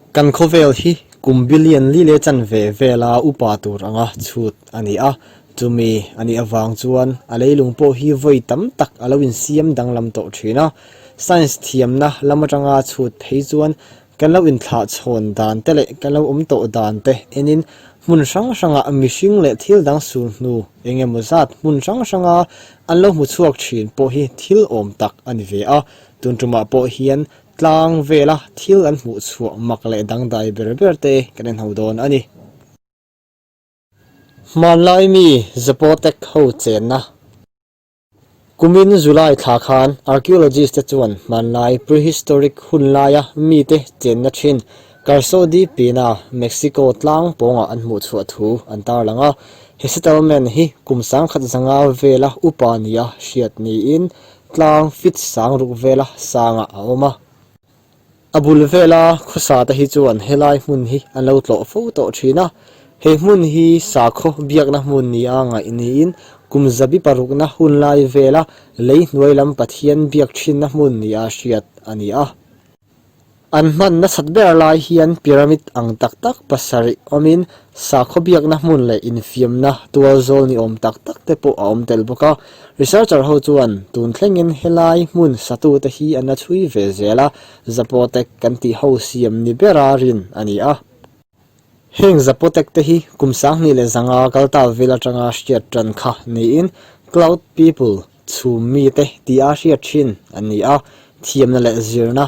Kan khawvel hi kum billion li leh chanve vela upa tur anga chhut a ni a, chumi a nih avang chuan a leilung pawh hi vawi tam tak a lo insiam danglam tawh thin a. Science thiamna lam atanga chhut phei chuan kan lo inthlah chhawn dan te leh kan lo awm tawh dan te enin hmun hrang hrangah mihring leh thil dang sul hnu eng emaw zat hmun hrang hranga an lo hmu chhuak thin pawh hi thil awm tak a ni ve a. Tun tumah pawh hian Tlang vela thil an hmuh chhuah mak leh dangdai ber ber te kan en ho dawn a ni. Hmanlai mi Zapotec ho chenna. Kumin July thla khan archaeologist te chuan hmanlai prehistoric hun laia mite chenna thin Carso de Pina, Mexico tlang pawngah an hmuh chhuah thu an tarlang a. He settlement hi kum 10,500 vela upa nia hriat niin Tlang fit sang ruk vela sangah a awm a. A bul vela khawsa te hi chuan helai hmun hi an lo tlawh fo tawh thin a. He hmun hi sakhaw biakna hmun nia ngaih niin kum zabi parukna hun lai vela lei hnuai lam Pathian biak thinna hmun nia hriat a ni a. An hman nasat ber lai hian pyramid ang tak tak pasarih awmin sakhaw biakna hmun leh infiamna tual zawl ni awm tak tak te pawh a awm tel bawk a. Researcher ho chuan tun thlengin helai hmun satute hi an la chhui ve zel a, Zapotec kan tih ho siam ni bera rin a ni a. Heng Zapotec te hi kum 2500 kal ta vel atanga hriat tan kha niin Cloud People Chhum mite tia hriat thin an ni a, thiamna leh zirna,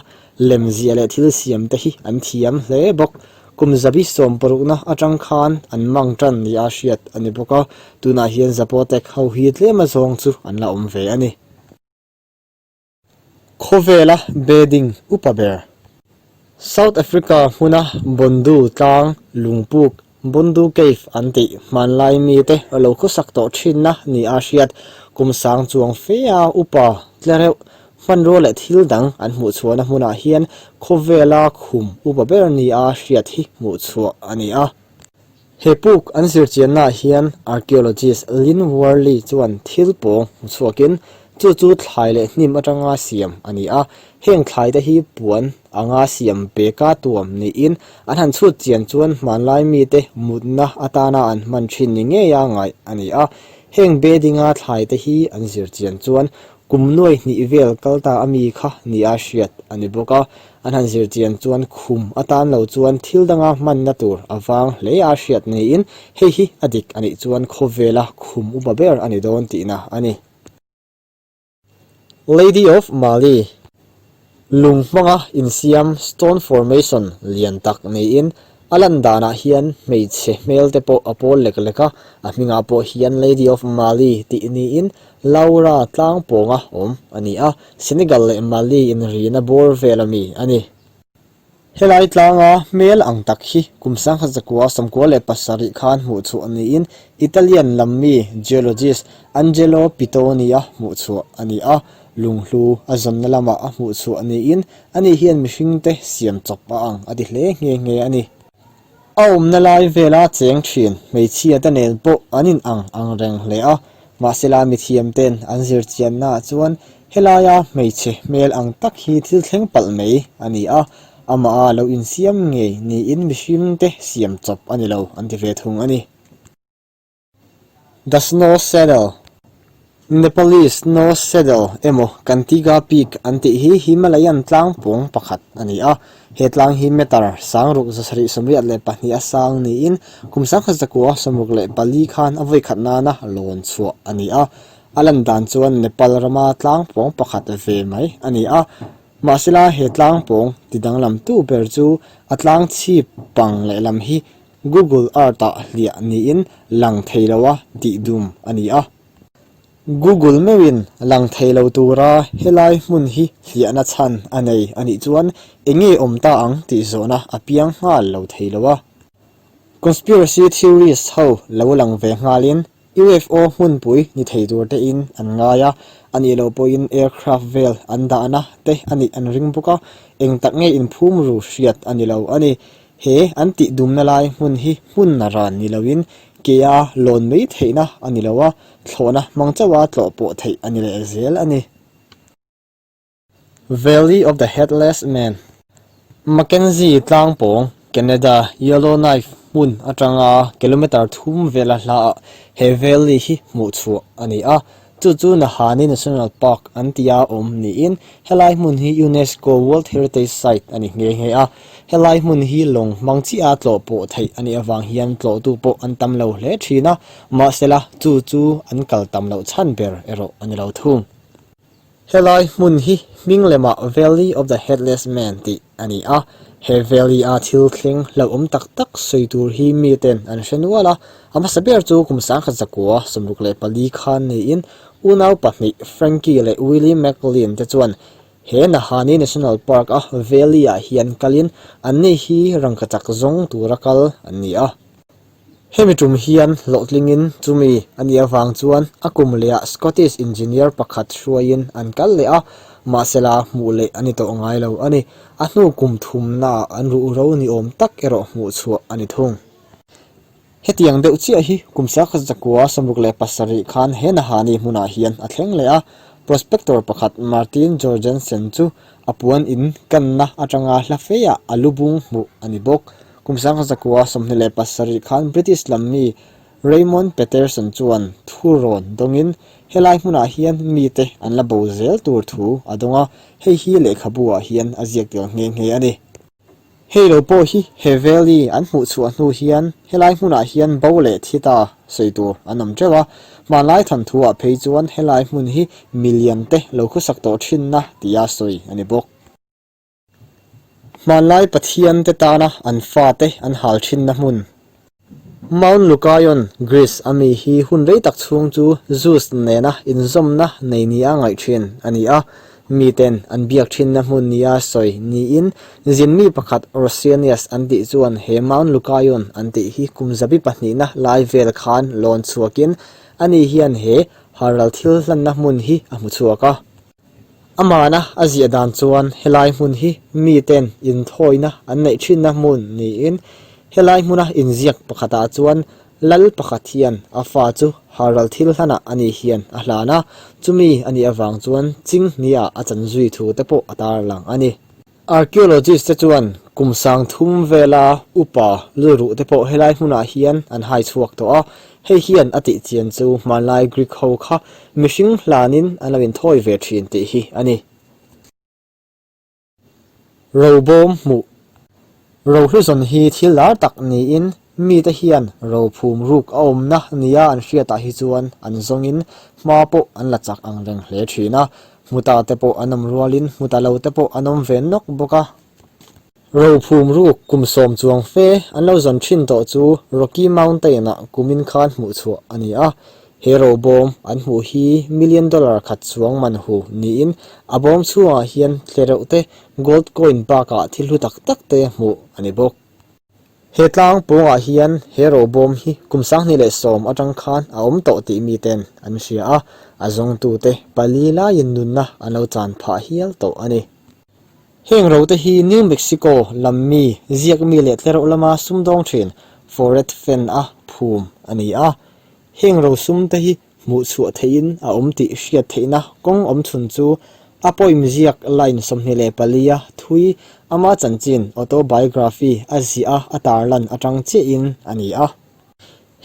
lemziah leh thil siam te hi an thiam hle bawk. Kum zabi sawm parukna atang khan an mang tan nia hriat a ni bawk a, tunah hian Zapotec ho hi tlem azawng chu an la awm ve a ni. Khawvela bedding upa ber. South Africa hmuna Bondu tlang lungpuk Bondu Cave an tih hmanlai mite lo khawsak tawh thinna ni a hriat. Kum sang chuang fea upa tlereuh hmanrua leh thil dang an hmuhchhuahna hmunah hian khawvela khum upa ber ni a hriat hi hmuhchhuah a ni a. He puk an zirchiannaah hian archaeologist Lynn Worley chuan thil pawng hmu chhuakin chu chu thlai leh hnim atanga siam a ni a. Heng thlai te hi puan anga siam peka tuam niin an han chhut chian chuan hmanlai mite mutna atana an hman thin ni ngeia ngaih a ni a. Heng bedding-a thlai te hi an zirchian chuan kum nuai hnih vel kal ta a mi kha nia hriat a ni bawk a. An han zir chian chuan khum atan lo chuan thil danga hmanna tur a vang hle a hriat niin hei hi a dik a nih chuan khawvela khum upa ber a ni dawn tihna a ni. Lady of Mali lung hmanga insiam stone formation lian tak niin a lan danah hian hmeichhe hmel te pawh a pawl lek lek a, a hmingah pawh hian Lady of Mali tih niin Laura tlang pawnga awm a ni a, Senegal leh Mali inrina bawr vel ami a ni. Helai tlanga hmel ang tak hi kum 1997 khan hmuhchhuah niin Italian lam mi geologist Angelo Pitoni-a hmuhchhuah a ni a, lunghlu a zawnna lamah a hmuhchhuah niin ani hian mihringte siam chawp a ang a ti hle nghe nghe a ni. A awmna lai vela cheng thin hmeichhia te nen pawh an in ang ang reng hle a, mahsela mithiam ten an zir chianna ah chuan helaia hmeichhe hmel ang tak hi thil thleng palh mai a ni a, amah a lo insiam ngei niin mihring te siam chawp a ni lo an ti ve thung a ni. The Snow Saddle, Nepalese Snow Saddle emaw Kantiga Peak an tih hi Himalayan tlang pawng pakhat a ni a. He tlang hi meter 6724 a sang niin kum 1964 khan a vawikhat nana lawn chhuah a ni a. A lan dan chuan Nepal rama tlang pawng pakhat ve mai a ni a. Mahsela he tlang pawng ti danglamtu ber chu a tlang chhip pang lehlam hi Google Earth-ah hliah niin lang thei loa tih dum a ni a. Google meuhin lang thei lo tura helai hmun hi hliahna chhan a nei a nih chuan eng nge awm ta ang tih zawhna a piang nghal lo thei lo a. Conspiracy theorists ho lo lang ve nghalin UFO hmunpui ni thei tur tein an ngai a, a nih loh pawhin aircraft vel an dahna te a nih an ring bawk a, eng tak nge inphum ru hriat a ni lo a ni. He an tih dumna lai hmun hi hmun ran ni loin kea lawn mai theihna a ni lo a, thlawhna hmang chauha tlawh pawh theih a ni leh zel a ni. Valley of the Headless Man. Mackenzie tlangpawng, Canada, Yellowknife hmun atanga kilometre thum vela hlaah he valley hi hmuh chhuah a ni a. Chu chu Nahanni National Park an tia awm niin helai hmun hi UNESCO World Heritage Site a ni nghe nghe a. Helai hmun hi lawng hmang chiah a tlawh pawh theih a nih avang hian tlawhtu pawh an tam lo hle thin a, mahsela chu chu an kal tam loh chhan ber erawh a ni lo thung. Helai hmun hi hming lemah Valley of the Headless Man tih a ni a, he valley a thil thleng hlauhawm tak tak sawi tur hi miten an hre nual a, a hmasa ber chu kum 1964 khan niin unau pahnih Frankie leh Willie McLean te chuan he Nahanni National Park a valley ah hian kalin anni hi rangkachak zawng tura kal an ni a. Hemi tum hian hlawhtlingin chumi a nih avang chuan a kum lehah Scottish engineer pakhat hruaiin an kal leh a, mahsela hmuh leh a ni tawh ngai lo a ni. A hnu kum thumnaah an ruhro ni awm tak erawh hmuh chhuah a ni thung. Hetiang deuh chiah hi kum 1967 khan he Nahani hmunah hian a thleng leh a, prospector pakhat Martin Jorgensen chu a puan in kanna atanga hla feiah a lu bung hmuh a ni bawk. Kum 1927 khan British lam mi Raymond Peterson chuan thu rawn dawngin helai hmunah hian mite an la bo zel tur thu a dawng a, hei hi lehkhabu ah hian a ziak tel nghe nghe a ni. Hei lo pawh hi he valley an hmuh chhuah hnu hian helai hmunah hian bo leh thi ta sawi tur an awm teuh a, hmanlai thawnthu ah phei chuan helai hmun hi milian te lo khawsak tawh thinna tia sawi a ni bawk. Hmanlai Pathian te tana an fate an hal thinna hmun. Mount Lukaion, Greece a mi hi hun rei tak chhung chu Zeus nena inzawmna nei nia ngaih thin a ni a. Miten an biak thinna hmun nia sawi niin zinmi pakhat Rosenius an tih chuan he Mount Lukaion an tih hi kum zabi pahnihna lai vel khan lawn chhuakin ani hian he halral thil hlanna hmun hi a hmu chhuak a. Amana a ziah dan chuan helai hmun hi miten inthawina an neih thinna hmun niin helai hmuna inziak pakhatah chuan lal pakhat hian a fa chu halral thil hlanah ani hian a hlan a, chumi a nih avang chuan chinghniah a chan zui thu te pawh a tarlang a ni. Archaeologist te chuan kum 3000 vela upa lulruh te pawh helai hmunah hian an hai chhuak tawh a, hei hian a tih chian chu hmanlai Greek ho kha mihring hlanin an lo inthawi ve thin tih hi a ni. Robawm hmuh Rohluzawn hi thil lar tak niin mite hian rophum ruk a awmna nia an hriatah hi chuan an zawngin hma pawh an la chak ang reng hle thin a, Hmuta te pawh an awm rualin hmuta lo te pawh an awm ve nawk bawk a. Rophum ruk kum sawm chuang fe an lo zawn thin tawh chu Rocky Mountain-ah kumin khan hmuh chhuah a ni a. He robawm an hmuh hi million dollar khat chuang man hu niin a bawm chhungah hian tlereuh te, gold coin bakah thil hlu tak tak te hmuh a ni bawk. He tlang pawngah hian he robawm hi kum 2010 atang khan a awm tawh tih miten an hria a, a zawngtute pali laiin nunna an lo chan phah hial tawh a ni. Heng rote hi New Mexico lam mi, ziak mi leh tlereuh lama sumdawng thin Forret Fenn-a phum a ni a. Heng rosum te hi Hmuh chhuah theihin a awm tih hriat theihna kawng awm chhun chu a poem ziak line 24 a thui ama chanchin autobiography a ziah a a tarlan atang chiahin a ni a.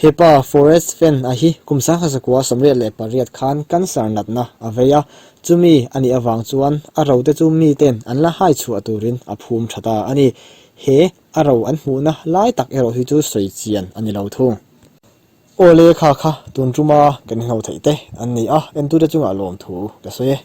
He pa Forrest Fenn a hi kum 1988 khan cancer natna a vei a, chumi a nih avang chuan a rote chu miten an la hai chhuah turin a phum tha ta a ni. He a ro an hmuhna lai tak erawh hi chu sawi chian a ni lo thung. Awle kha kha tun tuma kan hlo theih te an ni a, entute chungah lawmthu ka sawi e.